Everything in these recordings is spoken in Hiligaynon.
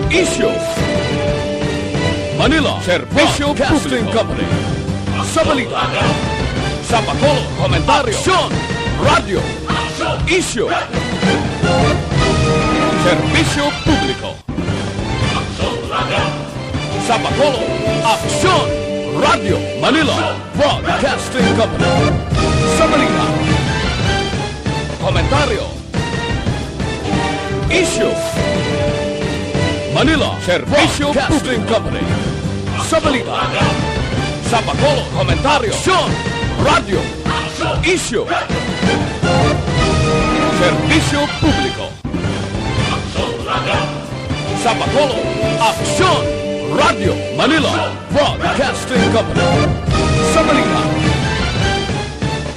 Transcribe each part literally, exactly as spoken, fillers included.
Isyu. Manila, Serbisyo Publiko. Broadcasting Company. Sa balita. Sa Bacolod, komentaryo. Aksyon. Radyo. Isyu. Serbisyo Publiko. Sa Bacolod, Aksyon. Radyo Manila Broadcasting Company. Sa balita. Komentaryo. Isyu. Manila, Serbisyo Publiko. Broadcasting Company. Sa balita. Sa Bacolod, komentaryo. Aksyon. Radyo. Isyu. Serbisyo Publiko. Sa Bacolod, Aksyon. Radyo Manila Broadcasting Company. Sa balita.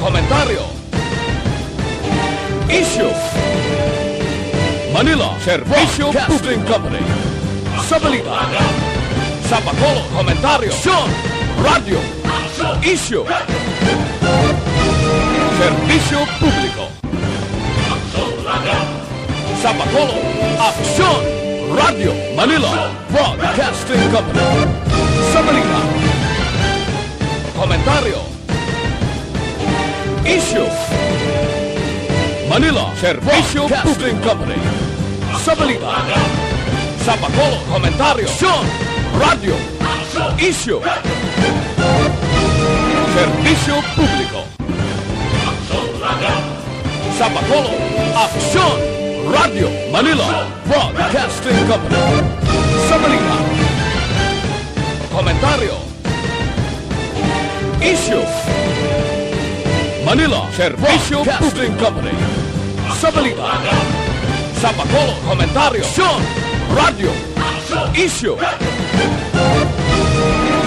Komentaryo. Isyu. Manila, Serbisyo Publiko. Broadcasting Company. Sa balita. Sa Bacolod, komentaryo. Aksyon. Radyo. Isyu. Serbisyo Publiko. Sa Bacolod, Aksyon. Radyo Manila Broadcasting Company. Sa balita. Komentaryo. Isyu. Manila, Serbisyo Publiko. Broadcasting Company. Sa balita. Sa Bacolod, komentaryo. Aksyon. Radyo. Isyu. Serbisyo Publiko. Sa Bacolod, Aksyon. Radyo Manila Broadcasting Company. Sa balita. Komentaryo. Isyu. Manila, Serbisyo Broadcasting Company. Sa balita. Sa Bacolod, komentaryo. Aksyon. Radyo. Isyu.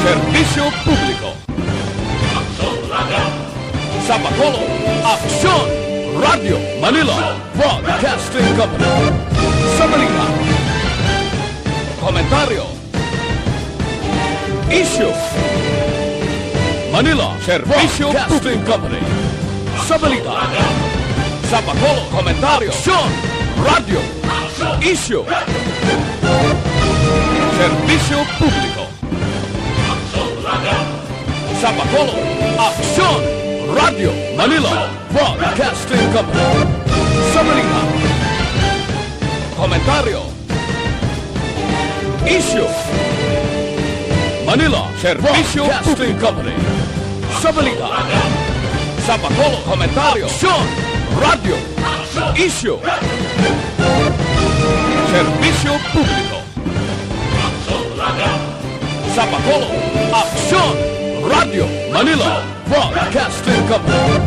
Serbisyo Publiko. Sa Bacolod, Aksyon. Radyo Manila Broadcasting Company. Sa balita. Komentaryo. Isyu. Manila, Serbisyo Broadcasting Company. Sa balita. Sa Bacolod, komentaryo. Aksyon. Radyo. Isyu. Serbisyo Publiko. Sa Bacolod, Aksyon. Radyo Manila Broadcasting Company. Sa balita. Komentaryo. Isyu. Manila, Serbisyo Broadcasting Company. Sa balita. Sa Bacolod, komentaryo. Aksyon. Radyo. Isyu. Serbisyo Publiko. Sa Bacolod, Aksyon. Radyo Manila Broadcasting Company.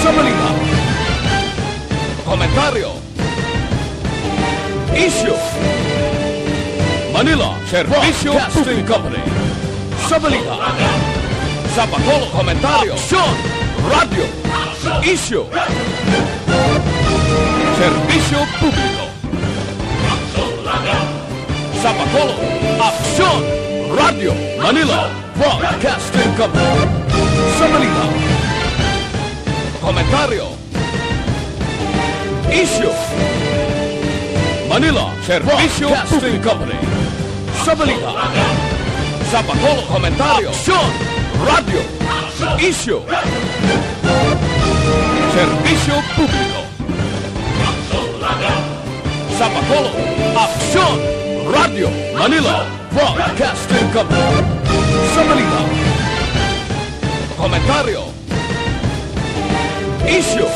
Sa balita. Komentaryo. Isyu. Manila, Serbisyo Broadcasting Company. Sa balita. Sa Bacolod, komentaryo. Aksyon. Radyo. Isyu. Serbisyo Publiko. Sa Bacolod, Aksyon. Radyo Manila Broadcasting Company. Sa balita. Komentaryo. Isyu. Manila, Serbisyo Broadcasting Company. Sa balita. Sa Bacolod, komentaryo. Aksyon. Radyo. Isyu. Serbisyo Publiko. Sa Bacolod, Aksyon. Radyo Manila Broadcasting Company. Sa balita. Komentaryo. Isyu.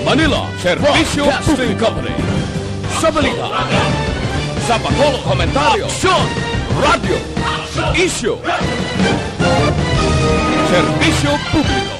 Manila, Serbisyo Broadcasting Company. Sa balita. Sa Bacolod, komentaryo. Aksyon. Radyo. Isyu. Serbisyo Publiko.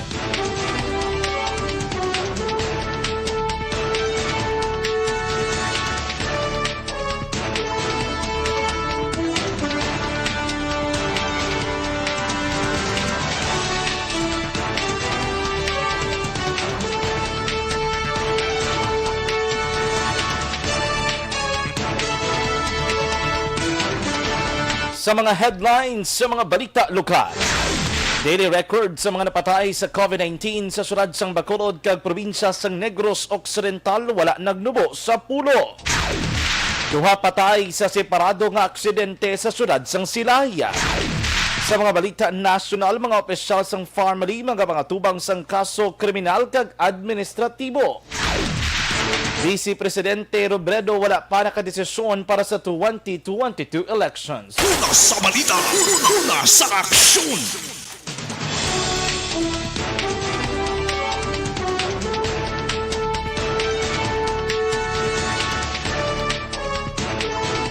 Sa mga headlines sa mga balita lokal. Daily record sa mga napatay sa COVID nineteen sa siyudad sang Bacolod kag probinsya sang Negros Occidental, wala nagnubo sa pulo. Duha patay sa separado nga aksidente sa siyudad sang Silay. Sa mga balita nasyonal, mga opisyal sang Farmally magapangatubang sang kaso kriminal kag administratibo. Vice Presidente Robredo wala pa nakadesisyon para sa twenty twenty-two elections. Una sa balita, una sa aksyon.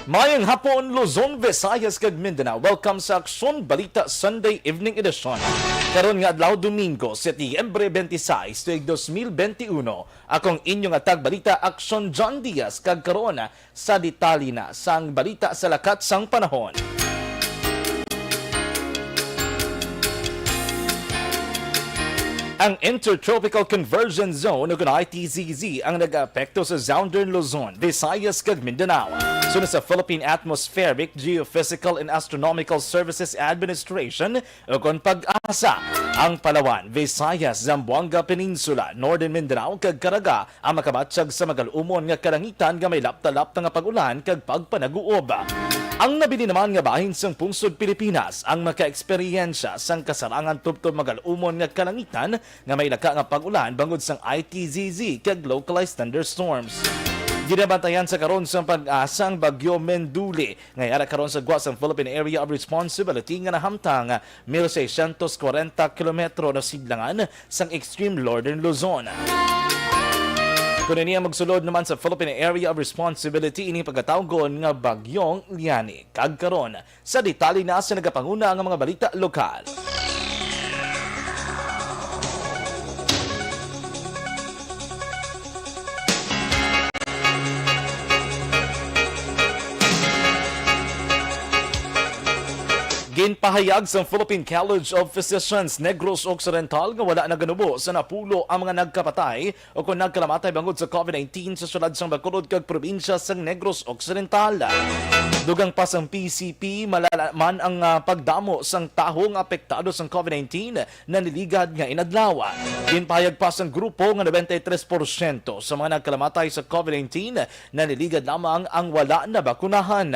Mayong hapon, Luzon, Visayas, kag Mindanao. Welcome sa Aksyon Balita Sunday Evening Edition. Karon nga adlaw, Domingo, Setyembre twenty-six, tuig dos mil benti uno. Akong inyo nga tagbalita, Aksyon John Diaz, kag karon, sa detalye na sang balita sa lakat sang panahon. Ang Intertropical Convergence Zone, o kon I T Z Z, ang nag-aapekto sa Southern Luzon, Visayas, kag Mindanao. Suno sa Philippine Atmospheric, Geophysical, and Astronomical Services Administration, o kon PAGASA, ang Palawan, Visayas, Zamboanga Peninsula, Northern Mindanao, kag Caraga ang makabatyag sa magaluumon nga kalangitan nga may lapta-lapta nga pag-ulan kag pagpanaguob. Ang nabilin naman nga bahin sang pungsod Pilipinas ang makaeksperyensya sang kasarangan tubtob magaluumon nga kalangitan nga may laka nga pag-ulan bangod sang I T Z Z kag localized thunderstorms. Ginabantayan sa karon sang PAGASA ang Bagyo Menduli nga yara karon sa gwa sang Philippine Area of Responsibility nga nahamtang mil seiscientos kwarenta kilometro na sidlangan sang extreme northern Luzon. Kon ini ang magsulod naman sa Philippine Area of Responsibility, ini pagatawgon nga Bagyong Liani. Kag karon, sa detalye na sa nagapanguna nga mga balita lokal. Ginpahayag sang Philippine College of Physicians Negros Occidental nga wala naganubo sa napulo ang mga nagkapatay o kon nagkalamatay bangod sa COVID nineteen sa syudad sang Bacolod kag probinsya sang Negros Occidental. Dugang pa sang P C P, malala man ang, ah, pagdamo sang tawo nga apektado sang COVID nineteen naniligad nga inadlaw. Ginpahayag pa sang grupo nga nobenta y tres porsyento sa mga nagkalamatay sa COVID nineteen naniligad lamang ang wala nabakunahan.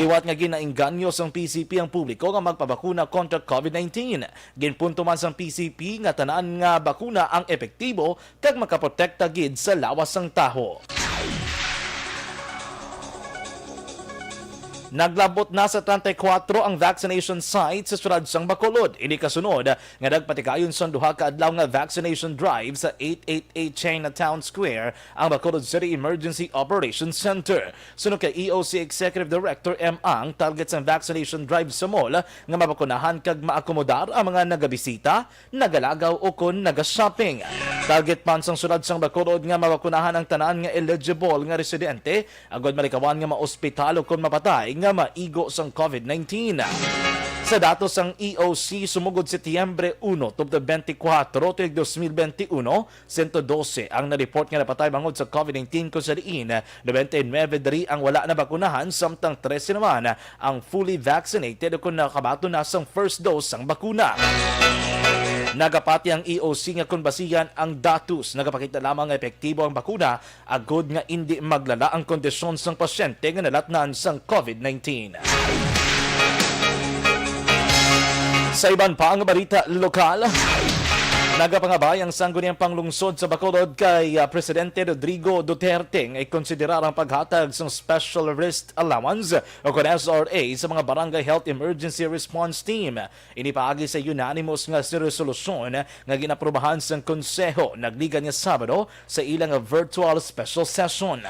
Liwat nga ginainganyo sang P C P ang publiko nga magpabakuna kontra COVID nineteen. Ginpunto man sang P C P nga tanan nga bakuna ang epektibo kag makaprotekta gid sa lawas sang tawo. Naglabot na sa treinta y cuatro ang vaccination sites sa syudad sang Bacolod. Ini kasunod nga nagpatigayon sang duha ka adlaw nga vaccination drive sa eight eight eight Chinatown Square ang Bacolod City Emergency Operations Center. Suno kay E O C Executive Director M Ang, target sang vaccination drive sa mall nga mabakunahan kag maakomodar ang mga nagabisita, nagalagaw o kon naga-shopping. Target man sang syudad sang Bacolod nga mabakunahan ang tanan nga eligible nga residente agod malikawan nga maospital o kon mapatay nga maigo sang COVID nineteen. Sa datos sang E O C, sumugod Setyembre uno tubtob benti kuwatro tuig dos mil benti uno, sento dose ang na-report nga napatay bangod sa COVID nineteen, kung sa diin nobenta y nuebe diri ang wala nabakunahan, samtang trese naman ang fully vaccinated o kon nakabaton na sang first dose sang bakuna. Nagapati ang E O C nga kon basihan ang datos, nagapakita lamang nga epektibo ang bakuna agod nga indi maglala ang kondisyon sang pasyente nga nalatnan sang COVID nineteen. Sa iban pa nga balita lokal, nagapangabay ang Sangguniang Panglungsod sa Bacolod kay, ah, Presidente Rodrigo Duterte nga ikonsiderar ang paghatag sang special risk allowance o kon S R A sa mga Barangay Health Emergency Response Team. Ini paagi sa unanimous nga resolusyon nga ginaprubahan sang Konseho nagligad nga Sabado sa ila nga virtual special session.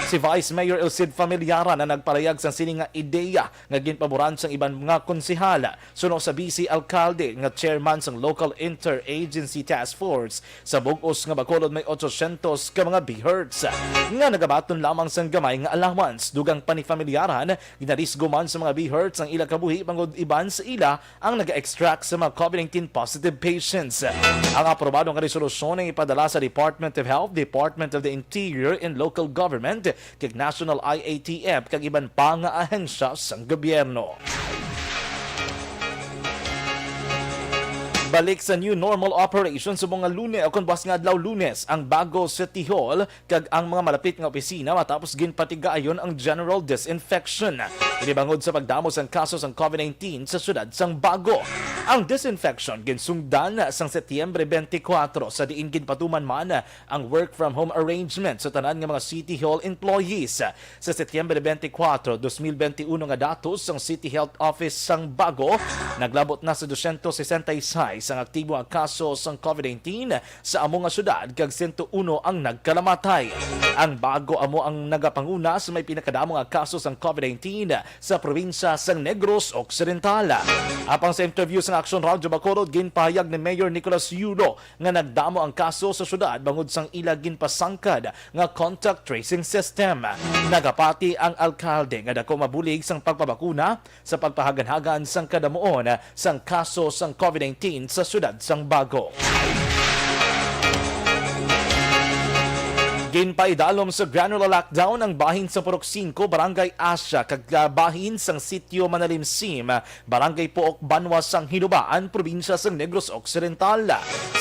Si Vice Mayor El Cid Familiaran ang nagpalayag sang sini nga ideya nga ginpaboran sang iban nga konsehal. Suno sa Vice Alkalde nga chairman sang Local Interagency Task Force, sa bug-os nga Bacolod may otsosyentos ka mga BHERTs nga nagabaton lamang sang gamay nga allowance. Dugang pa ni Familiaran, ginarisgo man sa mga BHERTs ang ila kabuhi bangod iban sa ila ang naga-extract sa mga COVID nineteen positive patients. Ang aprobado nga resolusyon ang ipadala sa Department of Health, Department of the Interior and Local Government, kag National I A T F, kag iban pa nga ahensya sang gobyerno. Balik sa new normal operation sa mga Lunes o kon buwas nga adlaw Lunes ang Bago City Hall kag ang mga malapit nga opisina matapos ginpatigayon ang general disinfection. Ini bangod sa pagdamo sang kaso sang covid nineteen sa siyudad sang Bago. Ang disinfection ginsundan sang Setyembre twenty-four sa diin ginpatuman man ang work from home arrangement sa tanan nga mga City Hall employees. Sa Setyembre twenty-four, dos mil benti uno nga datos sang City Health Office sang Bago, naglabot na sa dosyentos sesenta y seis ang aktibo nga kaso sang covid nineteen sa amo nga syudad kag sento uno ang nagkalamatay. Ang Bago amo ang nagapanguna sa may pinakadamo nga kaso sang covid nineteen sa probinsya sang Negros Occidental. Apang sa interview sang Aksyon Radyo Bacolod, ginpahayag ni Mayor Nicolas Yulo nga nagdamo ang kaso sa syudad bangod sang ila ginpasangkad nga contact tracing system. Nagapati ang alkalde nga dako mabulig sang pagpabakuna sa pagpahaganhagan sang kadamuon sang kaso sang covid nineteen sa siyudad sang Bago. Ginpaidalom sa granular lockdown ang bahin sa Purok Singko, Barangay Asia, kag bahin sang Sitio Manalimsim, Barangay Pook, Banwa sang Hinubaan, Probinsya sang Negros Occidental.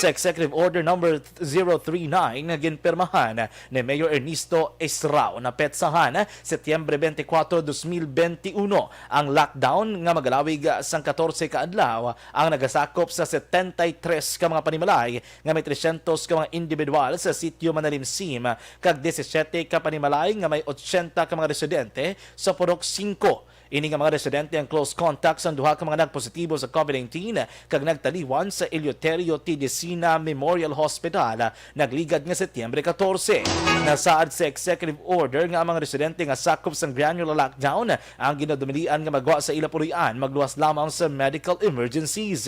Sa Executive Order Number zero three nine nga ginpirmahan ni Mayor Ernesto Israo, napetsahan Setyembre twenty-four, dos mil benti uno ang lockdown nga magalawig sang katorse ka adlaw, ang nagasakop sa setenta y tres ka mga panimalay nga may tresyentos ka mga individual sa Sitio Manalimsim kag disisiete ka panimalay nga may otsenta ka mga residente sa Purok Singko. Ini nga mga residente ang close contact sang duha ka mga nagpositibo sa covid nineteen kag nagtaliwan sa Eleuterio T. Decina Memorial Hospital nagligad nga Setyembre katorse. Nasaad sa executive order nga ang mga residente nga sakop sang granular lockdown ang ginadumilian nga magwa sa ila puloy-an magluwas lamang sa medical emergencies.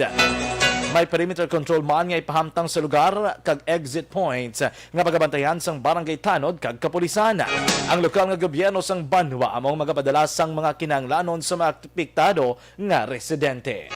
May perimeter control man nga ipahamtang sa lugar kag exit points nga pagabantayan sang barangay tanod kag kapulisan. Ang lokal nga gobyerno sang banwa amo ang magapadala sang mga kinahanglanon sa mga apektado nga residente.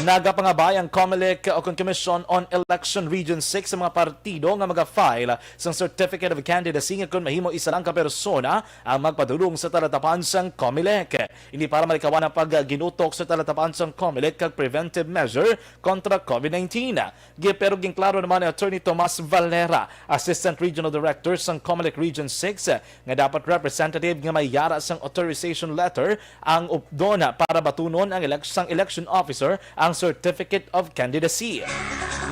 Nagapangabay ang COMELEC o kon Commission on Election Region six sa mga partido nga maga-file sang Certificate of Candidacy nga kon mahimo isa lang ka persona ang magpadulong sa talatapan sang COMELEC. Ini para malikawan ang pagginutok sa talatapan sang COMELEC kag preventive measure kontra covid nineteen. Gi-, pero ginklaro naman ni Attorney Tomas Valera, Assistant Regional Director sang COMELEC Region six, nga dapat representative nga may yara sang authorization letter ang updon para batunon ang elec-, sang election officer ang Certificate of Candidacy.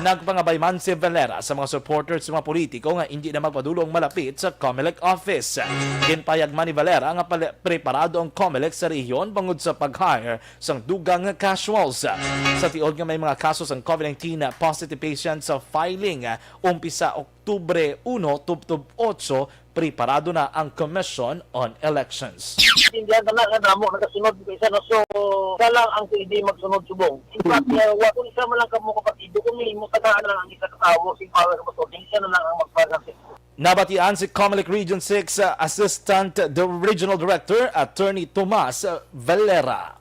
Nagpangabay man si Valera sa mga supporters sa mga politiko nga indi na magpadulong malapit sa COMELEC office. Ginpahayag man ni Valera nga pala-, preparado ang COMELEC sa rehiyon bangod sa pag-hire sang dugang nga casuals. Sa tiod nga may mga kaso sang covid nineteen positive patients sa filing, umpisa Oktubre uno tubtob otso, preparado na ang Commission on Elections. Intindihan ka na nga namo nagasunod ko isa, no? So, isa lang ang pwede magsunod subong. In fact, uh, wa ko isa man lang kamo kapatido kung may mo tagaan lang ang isa ka tawo, si power mo to, isa na lang ang magpagakit. Nabatian si COMELEC Region six, uh, Assistant Di-, Regional Director, Attorney Tomas Valera.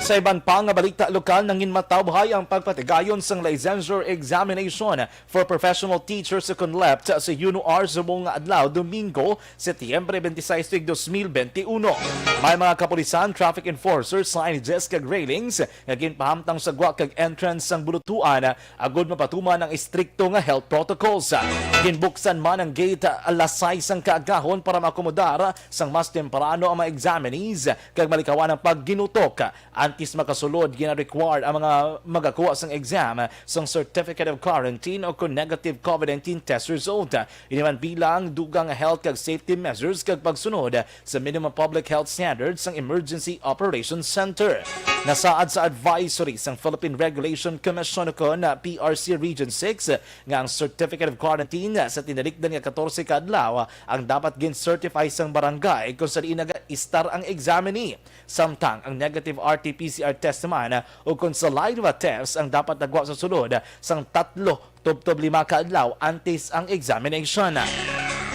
Sa iban pa nga balita lokal, nanginmatawhay ang pagpatigayon sang licensure examination for professional teachers sa CONLEPT sa UNOR subong nga adlaw, Domingo, Setyembre twenty-six, tuig dos mil benti uno. May mga kapulisan, traffic enforcers, signages kag railings nga ginpahamtang sa gwa kag entrance sang bulutuan agod mapatuman ang istrikto nga health protocols. Ginbuksan man ang gate alas sais sang kaagahon para maakomodar sang mas temprano ang mga examinees kag malikawan ang pagginutok. Antes makasulod, gina-require ang mga magakuha sang exam sang Certificate of Quarantine o kon negative covid nineteen test result. Ini man bilang dugang nga health kag safety measures kag pagsunod sa minimum public health standards sang Emergency Operations Center. Nasaad sa advisory sang Philippine Regulation Commission o kon P R C Region six nga ang Certificate of Quarantine sa tinalikdan nga katorse ka adlaw ang dapat gin-certify sang barangay kung sa diin nag-istar ang examinee. Samtang ang negative R T P C R test naman o kon saliva test ang dapat nagwa sa sulod sang tatlo tubtob lima ka adlaw antes ang examination.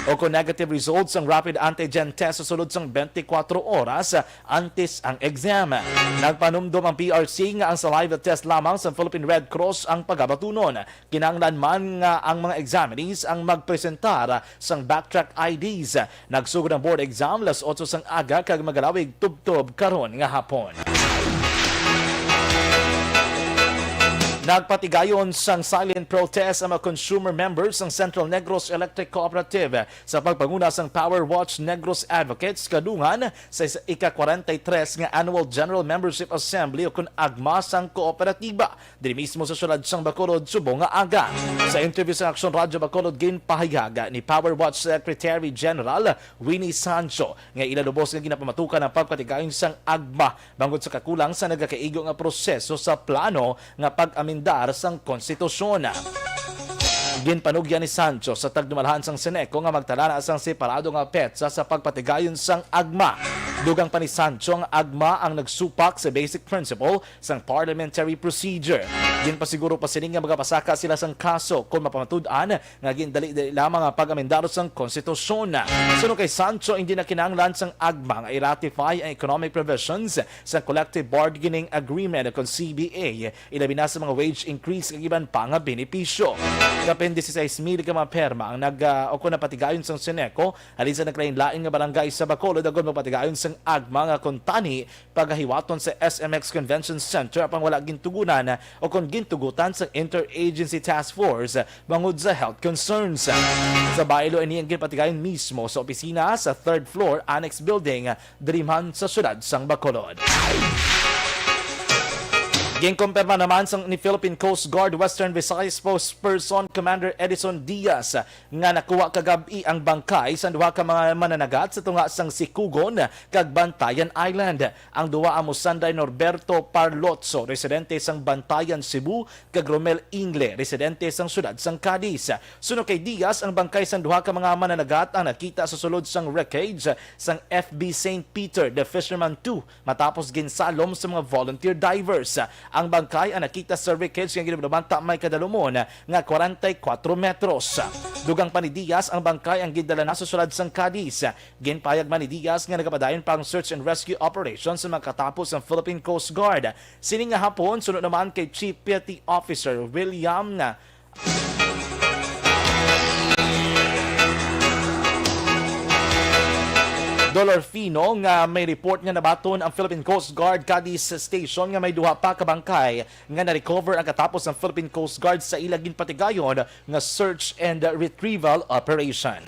o kon negative results ang rapid antigen test sa sulod sang twenty-four oras antes ang exam. Nagpanumdom ang P R C nga ang saliva test lamang sa Philippine Red Cross ang pagabatunon. Kinahanglan man nga ang mga examinees ang magpresentar sang backtrack I Ds. Nagsugod ang board exam las otso sang aga kag magalawig tubtob karon nga hapon. Nagpatigayon sang silent protest ang mga consumer members sang Central Negros Electric Cooperative sa pagpanguna sang Power Watch Negros Advocates kadungan sa is-, ika-kwarenta y tres nga Annual General Membership Assembly o kon agma sang kooperatiba diri mismo sa siyudad sang Bacolod subong nga aga. Sa interview sa Aksyon Radyo Bacolod, ginpahayag ni Power Watch Secretary General Winnie Sancho nga ila lubos nga ginapamatukan ang pagpatigayon sang agma bangod sa kakulang sa nagakaigo nga proseso sa plano nga pag-amendar sang konstitusyon. Ginpanugyan ni Sancho sa tagdumalahan sang Seneco nga magtalana sang separado nga petsa sa pagpatigayon sang agma. Dugang pa ni Sancho, ang agma ang nagsupak sa basic principle sang parliamentary procedure. Ginpasiguro pa sini nga magapasaka sila sang kaso kon mapamatud-an nga gindali-dali lamang ang pag-amendar sang konstitusyon. Suno kay Sancho, hindi na kinahanglan sang agma nga i-ratify ang economic provisions sa collective bargaining agreement o kon C B A, ilabi na sa mga wage increase kag iban pa nga benepisyo. Kapin dieciséis mil ka mga perma ang nag, ah, o kon napatigayon sang Seneco halin sa naglain-lain nga barangay sa Bacolod agod mapatigayon sang agma nga kuntani pagahiwaton sa S M X Convention Center apang wala gintugunan o kon gintugutan sa Interagency Task Force bangod sa health concerns. Sa baylo, ini ang ginpatigayon mismo sa opisina sa third floor annex building diri man sa siyudad sang Bacolod. Ginkumpirma naman sang ni Philippine Coast Guard Western Visayas Post Person Commander Edison Diaz nga nakuha kagab-i ang bangkay sang duha ka mga mananagat sa tunga sang Sikugon kag Bantayan Island. Ang duha amo sanday Norberto Parlotso, residente sang Bantayan, Cebu, kag Romel Ingle, residente sang siyudad sang Cadiz. Suno kay Diaz, ang bangkay sang duha ka mga mananagat ang nakita sa sulod sang wreckage sang F B Saint Peter the Fisherman two matapos ginsalom sa mga volunteer divers. Ang bangkay ang nakita sa wreckage nga ginabanta may kadalumon nga kwarenta y kuwatro metros. Dugang pa ni Diaz, ang bangkay ang gindala na sa siyudad sang Cadiz. Ginpahayag man ni Diaz nga nagapadayon pa ang search and rescue operation sa makatapos ang Philippine Coast Guard. Sini nga hapon, suno naman kay Chief Petty Officer William Dolorfino nga may report nga nabaton ang Philippine Coast Guard Cadiz Station nga may duha pa ka bangkay nga na-recover ang katapos ang Philippine Coast Guard sa ila ginpatigayon nga search and retrieval operation.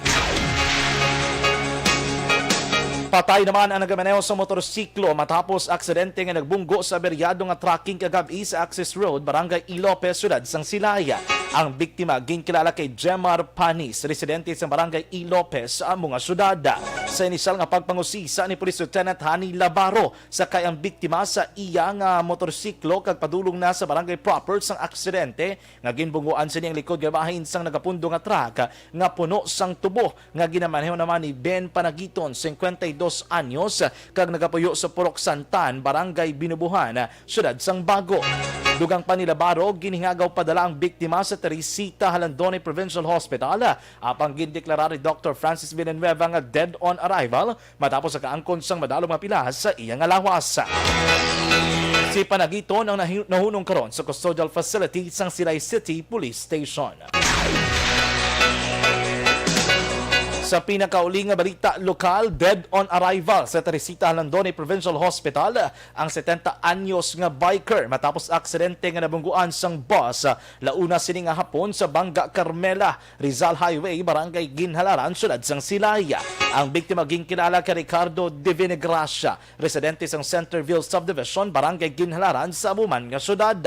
Patay naman ang nagamaneho sa motorsiklo matapos aksidente nga nagbunggo sa aberyado nga trucking kagab-i sa Access Road, Barangay E. Lopez, siyudad sang Silay. Ang biktima ginkilala kay Jemar Panis, residente sa Barangay E. Lopez sa amo nga siyudad. Sa inisyal nga pagpangusisa ni Police Lieutenant Hani Labaro, sakay ang biktima sa iya nga motorsiklo kag padulong na sa barangay proper sang aksidente nga ginbungguan sini ang likod nga bahin sang nagapundo nga truck nga puno sang tubo nga ginamaneho naman ni Ben Panagiton, cincuenta y dos anyos, kag nagapuyo sa Purok Santan, Barangay Binubuhan, Siyudad sang Bago. Dugang pa ni Labaro, ginhingagaw padala ang biktima sa Teresita Jalandoni Provincial Hospital, apang gindeklarar ni Doctor Francis Villanueva nga dead on arrival matapos ang kaangkon sang madalom nga pilas sa iya nga lawas. Si Panagiton ang nahi-, nahunong karon sa custodial facility sang Silay City Police Station. Sa pinakauli nga balita lokal, dead on arrival sa Teresita Jalandoni Provincial Hospital ang setenta anyos nga biker matapos aksidente nga nabungguan sang bus launa sini nga hapon sa Banga Carmela, Rizal Highway, Barangay Ginhalaran, Siyudad sang Silay. Ang biktima ginkilala kay Ricardo Divinagracia, residente sang Centerville Subdivision, Barangay Ginhalaran, sa amo man nga siyudad.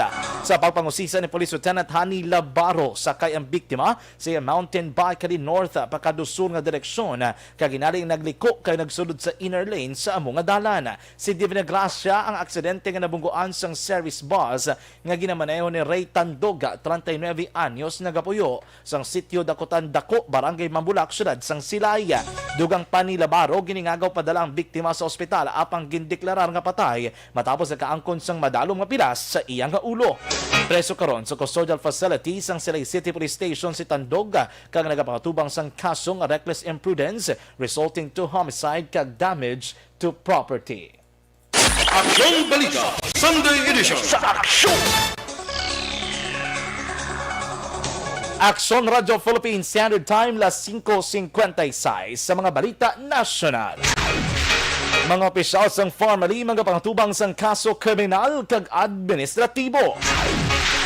Sa pagpangusisa ni Police Lieutenant Hani Labaro, sakay ang biktima sa mountain bike halin north pakadusur nga direksyon, kag ginali nagliko kay nagsulod sa inner lane sa amo nga dalan. Si Divinagracia ang aksidente nga nabungguan sang service bus nga ginamaneho ni Ray Tandoga, treinta y nueve anyos, nagapuyo sang Sitio Dakutan Dako, Barangay Mambulak, Siyudad sang Silay. Dugang pa ni Labaro, ginhingagaw padala ang biktima sa ospital apang gindeklarar nga patay matapos nakaangkon sang madalom nga pilas sa iya nga ulo. Preso karon sa custodial facility sang Silay City Police Station si Tandog, kag nagapangatubang sang kaso nga reckless imprudence resulting to homicide kag damage to property. Aksyon Balita, Sunday Edition. Sa Aksyon! Aksyon Radyo Philippine Standard Time, las singko singkwenta y seis. Sa mga balita nasyonal, mga opisyal sang Farmally magapangatubang sang kaso kriminal kag administratibo.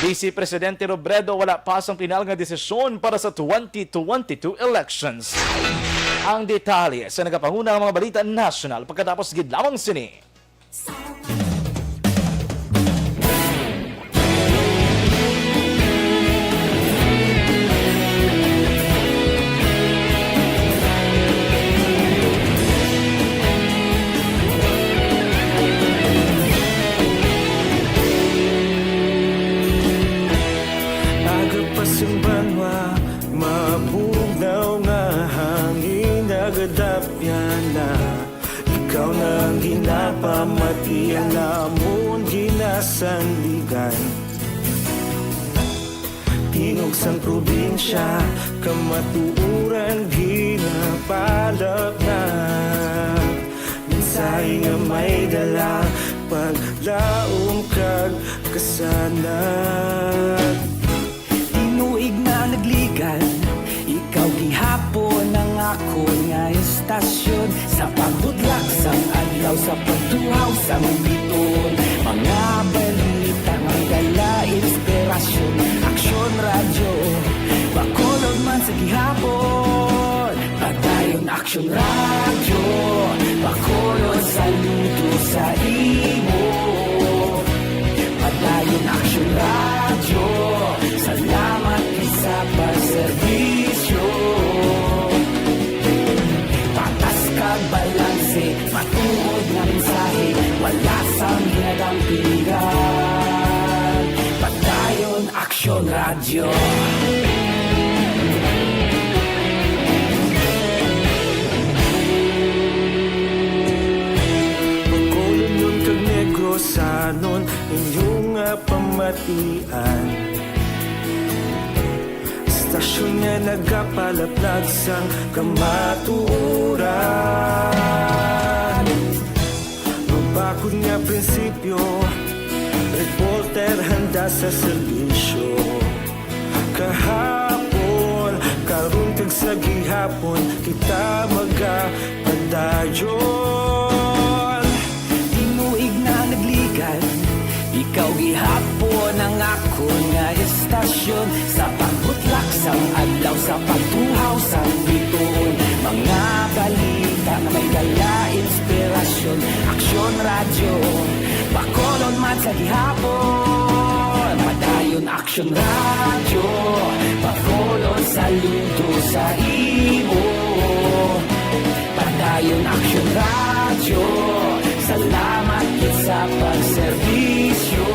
Vice Presidente Robredo wala pa sang pinal nga desisyon para sa twenty twenty-two elections. Ang detalye sa nagapanguna nga mga balita nasyonal pagkatapos gid lamang sini. Aga pa sing banwa, mabugnaw nga hangin, nagadapyan na. Ikaw na ang ginapamati, ang amon ginasandigan. Tingog sang probinsya, kamatuoran ginapalapnag. Mensahe nga may dala, paglaom kag kasanag. Tinuig na nagligan, ikaw gihapon ang akon nga estasyon. Sa pagbutlak sang adlaw, sa pagtuhaw sang biton, mga balita may dala inspirasyon. Aksyon Radyo, Bacolod man sa gihapon. Padayon Aksyon Radyo, Bacolod, saludo sa imo. Padayon Aksyon Radyo, salamat gid sa pagserbisyo. Patas kag balanse, matuod nga mensahe, wala sang ginadampigan. Padayon Aksyon Radyo. Bacolodnon kag Negrosanon, inyo nga pamatian. Estasyon nga nagapalaplag sang kamatuoran. Mabakod nga prinsipyo, reporter handa sa serbisyo. Kahapon, karon kag sa gihapon, kita magapadayon. Tinuig na nagligan, ikaw gihapon ang akon nga estasyon. Sa pagbutlak sang adlaw, sa pagtuhaw sang bituon, mga balita nga may dala inspirasyon. Aksyon Radyo, Bacolod man sa gihapon. Padayon Aksyon Radyo, Bacolod, saludo sa imo. Padayon Aksyon Radyo, salamat gid sa pagserbisyo.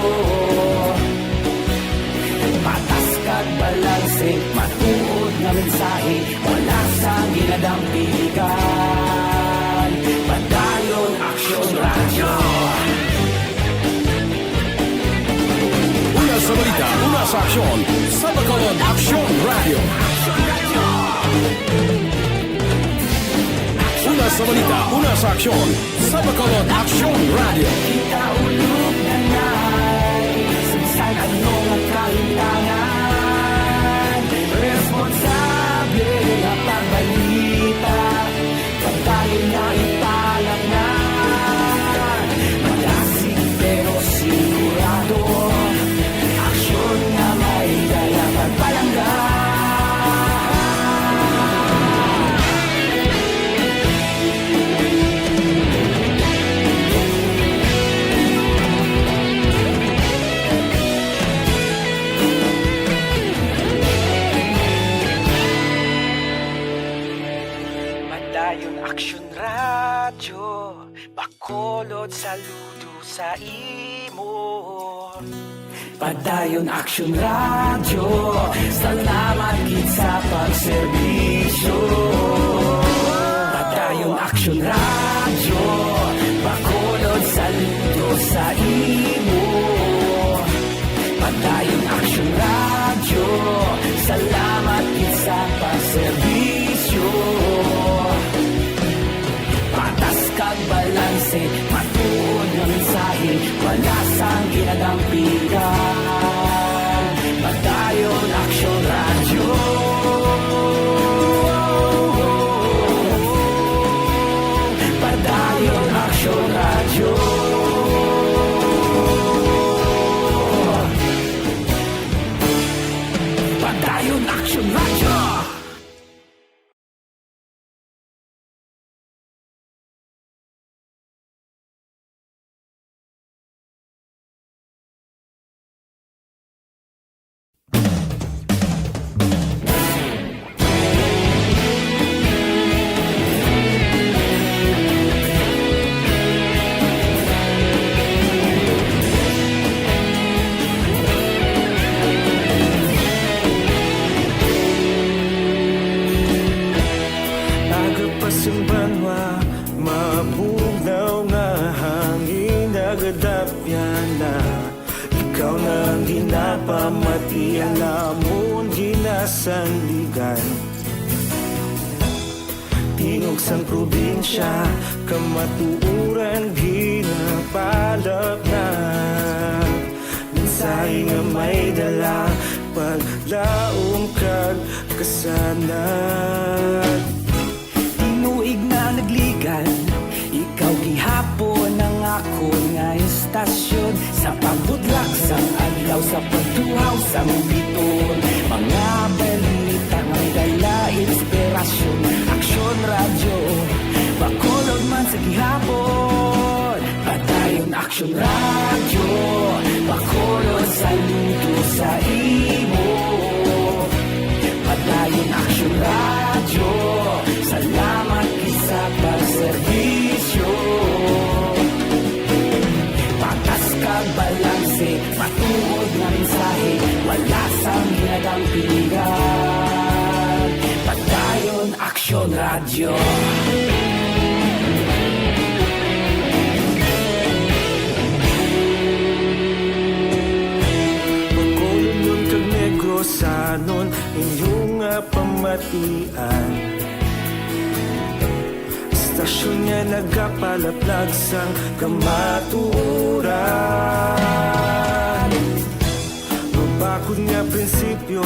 Patas kag balanse, matuod nga mensahe, wala sang ginadampigan. Padayon Aksyon Radyo. Una sa balita, una sa aksyon, sa Bacolod Aksyon Radyo. Una sa balita, una sa aksyon, sa Bacolod Aksyon Radyo. Kita ulog na nai, sa bisan ano nga kahintangan, responsable nga pagbalita. Pagtayo na ipalaknad, malasig pero sigurado. Aksyon nga may dala pagpalangga. Padayon Aksyon Radyo, Bacolod, saludo sa imo. Padayon Aksyon Radyo, salamat gid sa pagserbisyo. Padayon Aksyon Radyo, Bacolod, saludo sa imo. Padayon Dayon Action Radyo. Nagapasimbanwa, mabugnaw nga hangin nagadapyan na. Ikaw na ang ginapamati, ang amon ginasandigan. Tingog sang probinsya, kamatuoran ginapalapnag. Mensahe nga may dala, paglaom kag kasanag. Tinuig na nagligan, ikaw gihapon ang akon nga istasyon. Sa pagbudlak sang adlaw, sa pagtuhaw sang biton, mga balita nga may dala inspirasyon. Aksyon Radyo, Bacolod man sa gihapon. Padayon Aksyon Radyo, Bacolod, saludo sa imo. Padayon Aksyon Radyo, salamat gid sa pagserbisyo. Patas kag balanse, matuod nga mensahe, wala sang ginadampingan. Padayon Aksyon Radyo. Bacolodnon kag Negrosanon, inyo nga pamatian. Istasyon nga nagapalaplag sang kamatuoran. Mabakod nga prinsipyo,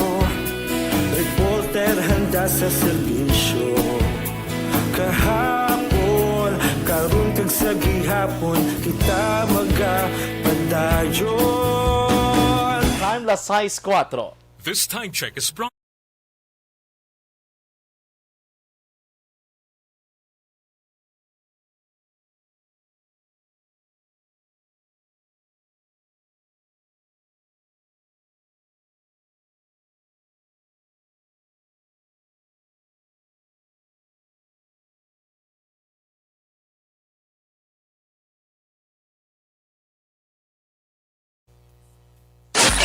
reporter handa sa serbisyo. Kahapon, karon kag sa gihapon, kita magapadayon. Time, las sais kuwatro. This time check is brought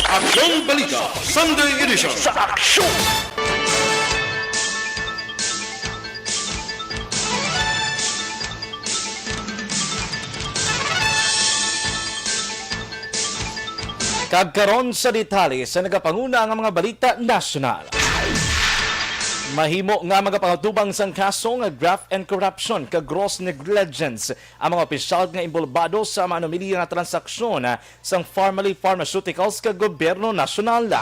Aksyon Balita Sunday Edition. Sa aksyon! Kag karon sa detalye sa nagapanguna nga mga balita nasyonal. Mahimo nga magapangatubang sang kaso nga graft and corruption kag gross negligence ang mga opisyal nga inbolbado sa maanumiliya nga transaksyon sang Farmally Pharmaceuticals kag gobyerno nasyonal.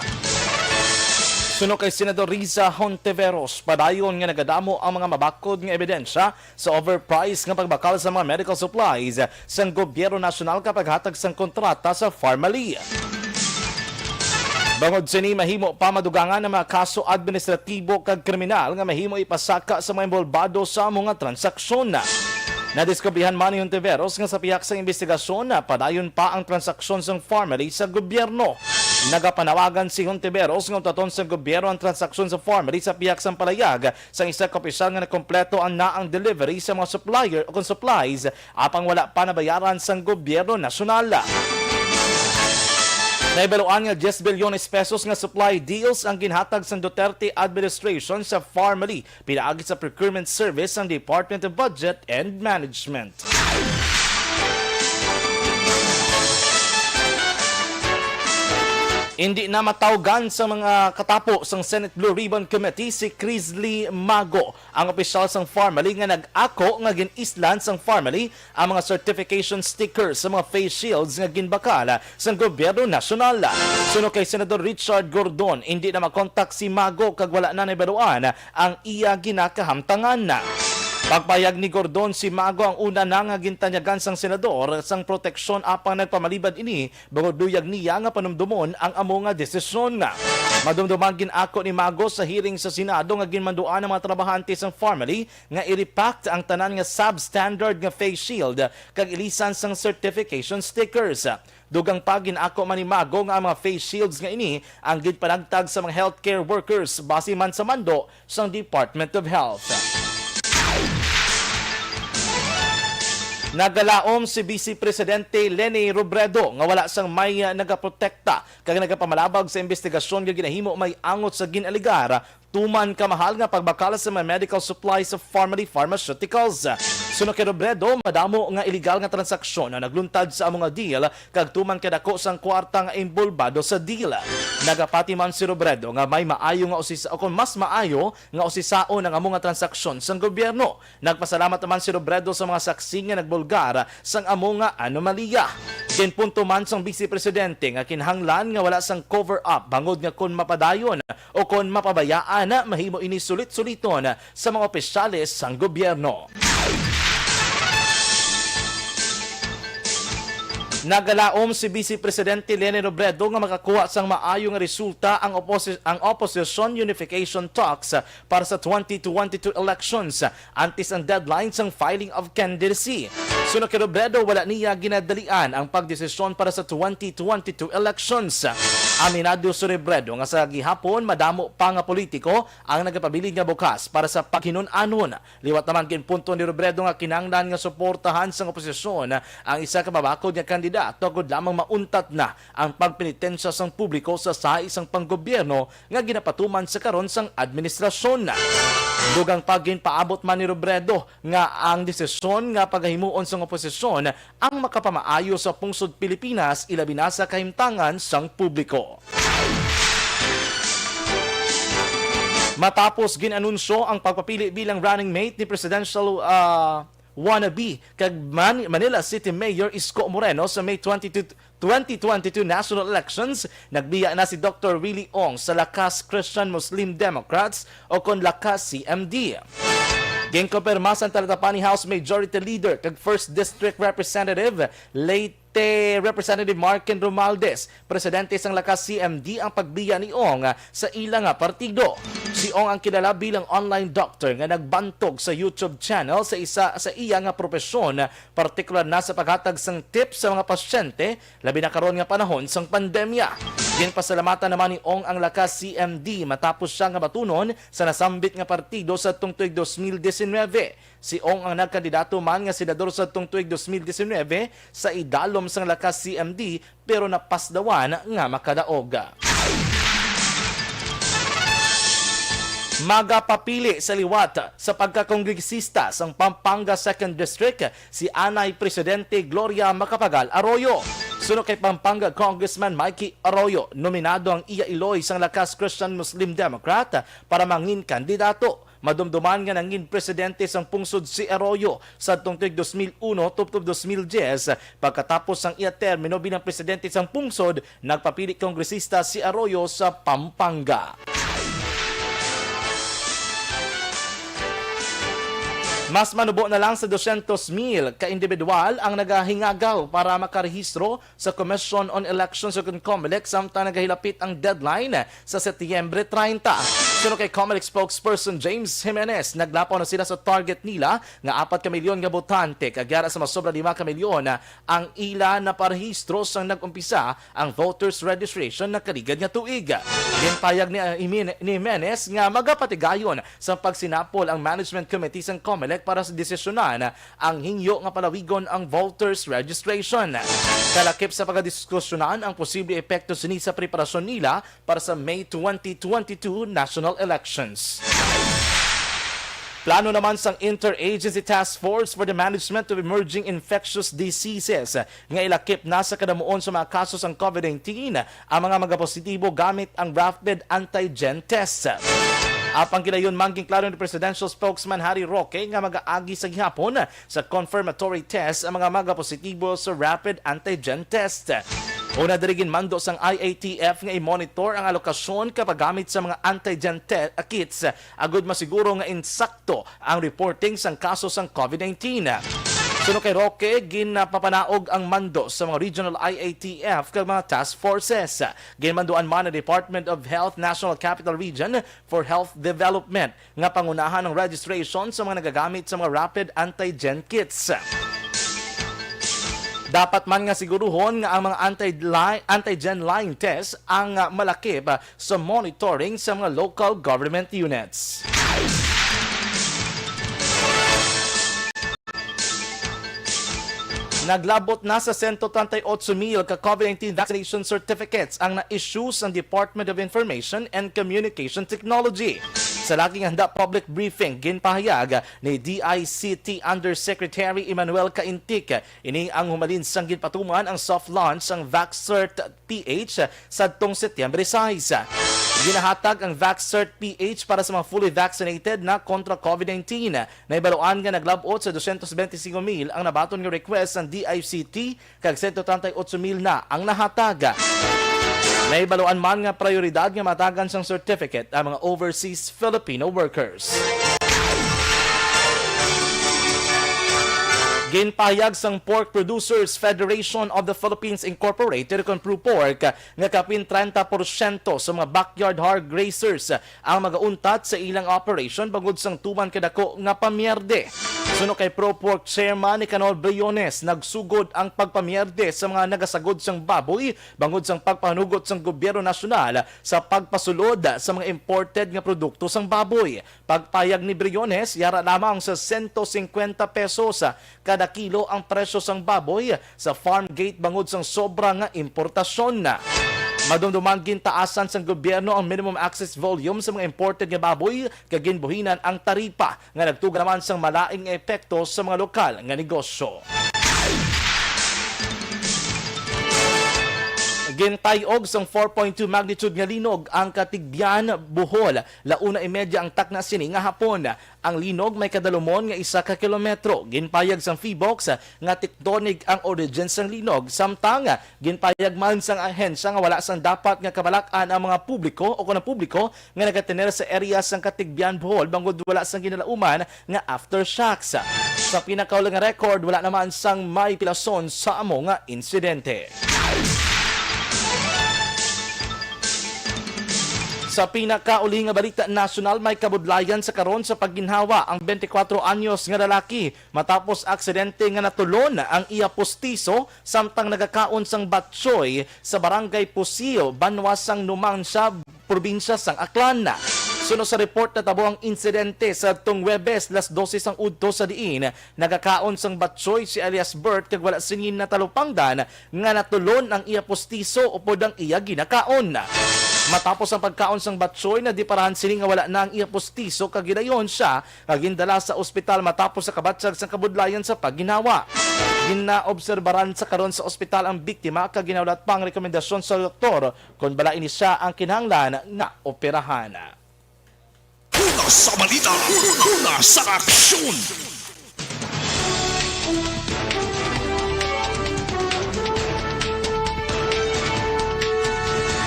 Suno kay Senador Riza Hontiveros, padayon nga nagadamo ang mga mabakod nga ebidensya sa overprice nga pagbakal sa mga medical supplies sang gobyerno nasyonal kag paghatag sang kontrata sa Farmally. Bangod sini, mahimo pa madugangan ang mga kaso administratibo kag kriminal nga mahimo ipasaka sa mga inbolbado sa amo nga transaksyon. Nadiskubrihan man ni Hontiveros nga sa pihak sang imbestigasyon, padayon pa ang transaksyon sang Farmally sa gobyerno. Nagapanawagan si Hontiveros nga utaton sang gobyerno ang transaksyon sa Farmally sa pihak sang palayag sang isa ka opisyal nga nakompleto ang naang delivery sa mga supplier o kon supplies, apang wala pa nabayaran sang gobyerno nasyonal. Nahibaluan nga diyes bilyones pesos nga supply deals ang ginhatag sang Duterte administration sa Farmally pinaagi sa procurement service sang Department of Budget and Management. Indi na matawgan sa mga katapo sang Senate Blue Ribbon Committee si Crisley Mago, ang opisyal sang Farmally nga nag-ako nga gin-islan sang Farmally ang mga certification stickers sa mga face shields nga ginbakal sang gobyerno nasyonal. Suno kay Senador Richard Gordon, indi na makontak si Mago kag wala na nahibaluan ang iya ginakahamtangan. Pagpahayag ni Gordon, si Mago ang una na nga gintanyagan sang senador sang proteksyon, apang nagpamalibad ini bangod luyag niya nga panumdomon ang amo nga desisyon. Madumduman, gin-ako ni Mago sa hearing sa Senado nga ginmanduan ang mga trabahante sang Farmally nga i-repack ang tanan nga substandard nga face shield kag ilisan sang certification stickers. Dugang pa, gin-ako man ni Mago nga ang mga face shields nga ini ang ginpanagtag sa mga healthcare workers base man sa mando sang Department of Health. Nagalaom si Vice Presidente Leni Robredo nga wala sang may, ah, nagaprotekta kag nagapamalabag sa imbestigasyon nga ginahimo may angot sa gin-alegar tuman kamahal nga pagbakal sa mga medical supplies sa Farmally Pharmaceuticals. Suno kay Robredo, madamo nga iligal nga transaksyon ang nagluntad sa amo nga deal, kag tuman kadako sang kwarta nga inbolbado sa deal. Nagapati man si Robredo nga may maayo nga usisa, o kon mas maayo nga usisaon ang amo nga transaksyon sang gobyerno. Nagpasalamat naman si Robredo sa mga saksi nga nagbulgar sang amo nga anomalya. Ginpunto man sang Vice Presidente nga kinahanglan nga wala sang cover-up bangod nga kon mapadayon o kon mapabayaan, mahimo ini sulit-suliton sa mga opisyales sang gobyerno. Nagalaom si Vice Presidente Leni Robredo nga makakuha sang maayo nga resulta ang oposi-, ang opposition unification talks para sa twenty twenty-two elections antes ang deadline sang filing of candidacy. Suno kay Robredo, wala niya ginadalian ang pagdesisyon para sa twenty twenty-two elections. Aminado si Robredo nga sa gihapon madamo pa nga politiko ang nagapabilin nga bukas para sa paghinun-anon. Liwat naman, ginpunto ni Robredo nga kinahanglan nga suportahan sang oposisyon ang isa ka mabakod nga kandidato agud lamang mauntat na ang pagpenitensya sang publiko sa sahi sang panggobyerno nga ginapatuman sa karon sang administrasyon. Dugang pa, ginpaabot man ni Robredo nga ang desisyon nga pagahimuon sang oposisyon ang makapamaayo sa pungsod Pilipinas, ilabi na sa kahimtangan sang publiko. Matapos gin-anunsyo ang pagpapili bilang running mate ni presidential, ah, wannabe kag Man-, Manila City Mayor Isko Moreno sa May twenty-two, twenty twenty-two national elections, nagbiya na si Doktor Willie Ong sa Lakas Christian Muslim Democrats, o kon Lakas C M D. Ginkumpirma sang Talitapani House Majority Leader kag First District Representative, late Representative Marken Romualdez, presidente sang Lakas C M D, ang pagbiya ni Ong sa ila nga partido. Si Ong ang kilala bilang online doctor nga nagbantog sa YouTube channel sa isa sa iya nga propesyon, partikular na sa paghatag sang tips sa mga pasyente, labi na karon nga panahon sang pandemya. Ginpasalamatan naman ni Ong ang Lakas C M D matapos siya nga batunon sa nasambit nga partido sa tungtoy dos mil disinuybe. Si Ong ang nagkandidato man nga senador sa tungtoy dos mil disinuybe sa idalom sang Lakas C M D, pero napasdawan nga makadaog. Magapapili sa liwat sa pagkakongresista sang Pampanga Second District si anay Presidente Gloria Macapagal Arroyo. Suno kay Pampanga Congressman Mikey Arroyo, nominado ang iya iloy sang Lakas Christian Muslim Democrat para mangin kandidato. Madumduman nga nangin presidente sang pungsod si Arroyo sadtong tuig dos mil uno tubtob dos mil diyes. Pagkatapos sang iya termino bilang presidente sang pungsod, nagpapili kongresista si Arroyo sa Pampanga. Mas manubo na lang sa dosyentos mil ka individual ang nagahingagaw para makarehistro sa Commission on Elections o kon COMELEC, samtang nagahilapit ang deadline sa Setyembre treinta. Suno kay COMELEC spokesperson James Jimenez, naglapaw na sila sa target nila nga apat ka milyon nga botante, kag yara sa masobra lima ka milyon ang ila naparehistro sang nag-umpisa ang voters registration nakaligad nga tuig. Ginpayag ni, ni Jimenez nga magapatigayon sa pagsinapol ang Management Committee sang COMELEC para sa desisyonan ang hingyo nga palawigon ang voters registration. Kalakip sa pagadiskusyonan ang posible epekto sini sa preparasyon nila para sa May twenty twenty-two national elections. Plano naman sang Interagency Task Force for the Management of Emerging Infectious Diseases nga ilakip na sa kadamuon sa mga kaso sang COVID nineteen ang mga magapositibo gamit ang rapid antigen test. Apang gilayon man, ginklaro ni Presidential Spokesman Harry Roque nga magaagi sa gihapon sa confirmatory test ang mga magapositibo sa rapid antigen test. Una diri, ginmando sang I A T F nga i-monitor ang alokasyon kag paggamit sa mga antigen te-, kits agud masiguro nga insakto ang reporting sang kaso sang COVID nineteen. Suno kay Roque, ginapapanaog ang mando sa mga regional I A T F kag mga task forces. Ginmanduan man ang Department of Health National Capital Region for Health Development nga pangunahan ang registration sa mga nagagamit sa mga rapid antigen kits. Dapat man nga siguruhon nga ang mga anti antigen line test ang, ah, malakip, ah, sa monitoring sa mga local government units. Naglabot na sa sento treinta y ocho mil ka COVID nineteen vaccination certificates ang na-issue sang Department of Information and Communication Technology. Sa lagi nga handa public briefing, ginpahayag ni D I C T Undersecretary Emmanuel Caintic, ini ang humalin sang ginpatuman ang soft launch sang VaxCert P H sadtong Setyembre sais. Ginahatag ang VaxCert P H para sa mga fully vaccinated na kontra COVID nineteen. Nahibaluan nga naglab-ot sa dosyentos bente singko mil ang nabaton nga request sang D I C T, kag sento treinta y ocho mil na ang nahatag. Nahibaluan man nga prayoridad nga matagan sang certificate ang mga overseas Filipino workers. Ginpahayag sang Pork Producers Federation of the Philippines Incorporated, kon PRUPORC, nga kapin treinta porsyento sa mga backyard hog raisers ang magauntat sa ilang operation bangod sang tuman kadako nga pamierde. Suno kay ProPork Chairman Nicanor Briones, nagsugod ang pagpamierde sa mga nagasagod sang baboy bangod sang pagpanugot sang gobyerno nasyonal sa pagpasulod sa mga imported nga produkto sang baboy. Pagpayag ni Briones, yara lamang sa sento singkwenta pesos kada kilo ang presyo sang baboy sa farm gate bangod sang sobra nga importasyon. Madumduman, gintaasan sang gobyerno ang minimum access volume sa mga imported nga baboy kag ginbuhinan ang taripa nga nagtuga naman sang malain nga epekto sa mga lokal nga negosyo. Gintay-og sang four point two magnitude nga linog ang Catigbian, Bohol, la una y media ang takna sini nga hapon. Ang linog may kadalumon nga isa ka kilometro. Ginpayag sang PHIVOLCS nga tectonic ang origin sang linog, samtang ginpayag man sang ahensya nga wala sang dapat nga kabalak-an ang mga publiko o kon ang publiko nga nagatener sa area sang Catigbian, Bohol, bangod wala sang ginalauman nga aftershocks. Sa pinakauli nga record, wala naman sang may pilason sa amo nga insidente. Sa pinakauli nga balita nasyonal, may kabudlayan sa karon sa pagginhawa ang twenty-four anyos nga lalaki matapos aksidente nga natulon ang iya pustiso samtang nagakaon sang batchoy sa Barangay Pusil, banwa sang Numancia, probinsya sang Aklan. Suno sa report, natabo ang insidente sa tong Huwebes, las dose sang udto, sa diin nagakaon sang batchoy si alias Bert kag wala sini natalupangdan nga natulon ang iya pustiso upod ang iya ginakaon. Matapos ang pagkaon sang batchoy, nadiparahan sini nga wala na ang iya pustiso kag gidayon sia nga gindala sa ospital matapos sa kabatyag sang kabudlayan sa pagginhawa. Ginaobserbaran sa karon sa ospital ang biktima kag ginaulat pa ang rekomendasyon sa doktor kon bala ini sia ang kinahanglan nga operahan. Una sa balita, una sa aksyon.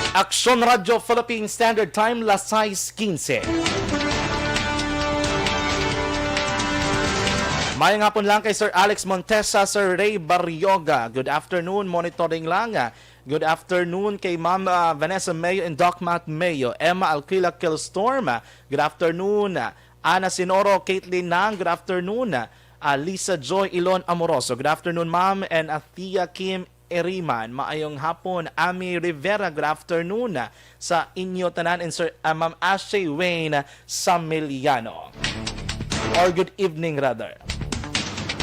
Aksyon Radyo Philippine Standard Time, las sais quince. Mayong hapon lang kay Sir Alex Montesa, Sir Ray Barrioga. Good afternoon, monitoring lang. Good afternoon kay Ma'am, ah, Vanessa Mayo and Doc Matt Mayo, Emma Alquila Kilstorm. Good afternoon. Ana Sinoro, Caitlin Nang, good afternoon. Ah, Lisa Joy Ilon Amoroso, good afternoon, ma'am. And Athea Kim Eriman, maayong hapon. Ami Rivera, good afternoon sa inyo tanan. And Sir, ah, Ma'am Ashley Wayne Samiliano. Or good evening, rather.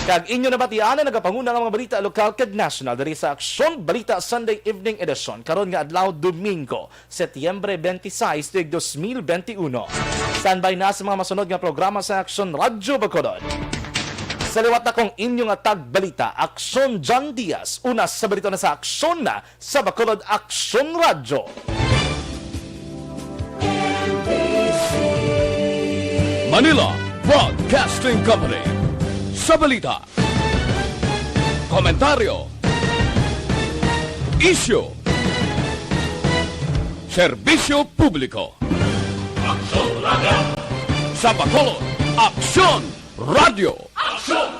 Kag inyo nabatian ang nagapanguna nga mga balita lokal kag national diri sa Aksyon Balita Sunday Evening Edition, karon nga adlaw, Domingo, Setyembre twenty-six, tuig dos mil benti uno. Standby na sa mga masunod nga programa sa Aksyon Radyo Bacolod. Sa liwat, akong inyo nga tagbalita, Aksyon John Diaz. Una sa balita na sa Aksyon na sa Bacolod Aksyon Radyo. Manila Broadcasting Company. Sa balita, komentaryo, isyu, serbisyo publiko. Aksyon Radio. Sa Bacolod, Aksyon Radio. Aksyon